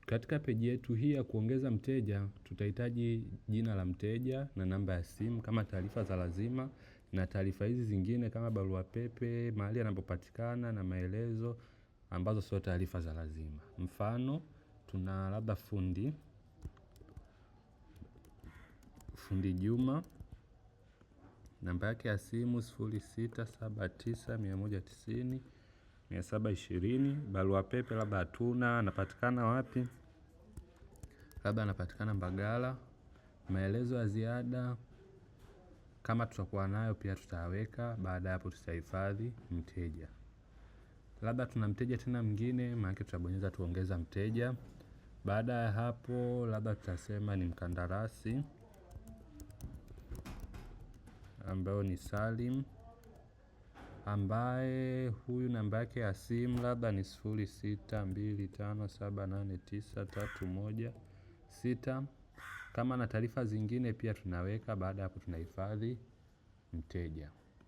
Katika peji yetu hii ya kuongeza mteja, tutahitaji jina la mteja na namba ya simu kama taarifa za lazima, na taarifa hizi zingine kama barua pepe, mahali anapopatikana na maelezo ambazo sio taarifa za lazima. Mfano, tuna labda fundi Juma, namba yake ya simu 0679 190 720. Barua pepe labda hatuna, anapatikana wapi? Labda anapatikana Mbagala. Maelezo ya ziada kama tutakuwa nayo pia tutaweka. Baada ya hapo tutahifadhi mteja. Labda tuna mteja tena mwingine, maana tutabonyeza tuongeza mteja. Baada ya hapo labda tutasema ni mkandarasi ambayo ni Salim, ambaye huyu namba yake ya simu labda ni 0625789316. Kama na taarifa zingine pia tunaweka. Baada ya hapo tunahifadhi mteja.